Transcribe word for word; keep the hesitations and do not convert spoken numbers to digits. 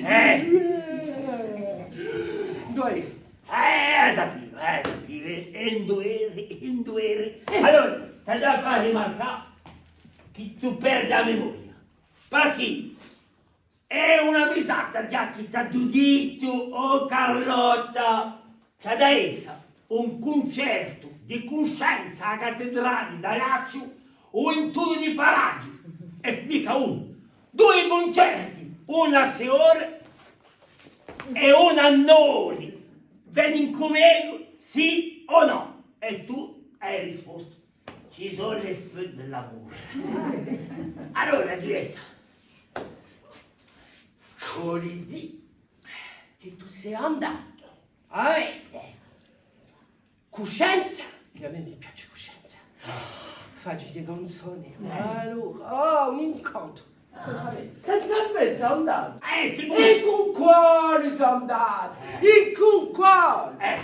Eh! Induve eri? Eh, a sapiu, a sapiu, eh, induve eri, induve eri. Allora, t'aghju da fà rimarcà chì tù perdi a memoria. Perchè? Hè una misata, ghjà chì t'aghju dittu, o Carlotta, chì hà da essa un cuncertu di cuscenza à a cattedrali d'Aiacciu o in Turu di Paragi, è micca unu, dui cuncerti, unu à sei ori è unu à nove ori. Veni incù mecu, sì o nò? È tù hai rispostu: ci sò les feux de l'amour. Allora, Ghjulietta, voli dì chì tù sì andatu à vede Cuscenza, chì à mè mi piace Cuscenza. Faci di canzoni, ma allora, oh, un incantu. Senza mè, senza mè sì andatu. Eh, sicuru. È cù quali sì andatu? Eh. È cù quali? Eh.